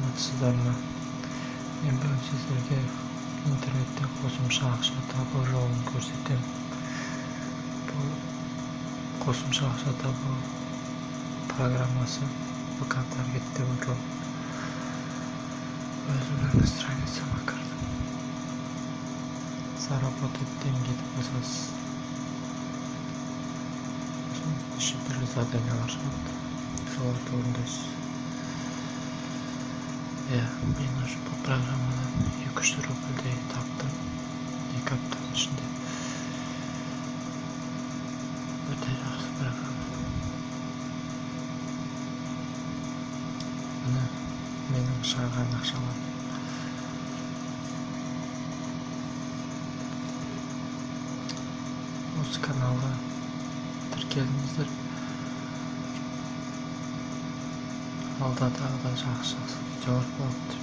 Саламатсыздар ма? Мен бүгін сіздерге интернеттен қосымша ақша табу жолын көрсетемін. Бұл қосымша ақша табу программасы ВК Таргет деп аталады. Өзімнің страницама кірдім. Заработать деньги деп басасыз. Сосын неше түрлі заданиялар шығады. Соларды орындайсыз. Иә, мен уже бұл программадан 200 рубльдей таптым 2 аптаның ішінде. Өте жақсы программа. Міне менің шығарған ақшаларым. Осы каналға тіркеліңіздер. Алда тағы да жақсы-жақсы видеолар болады.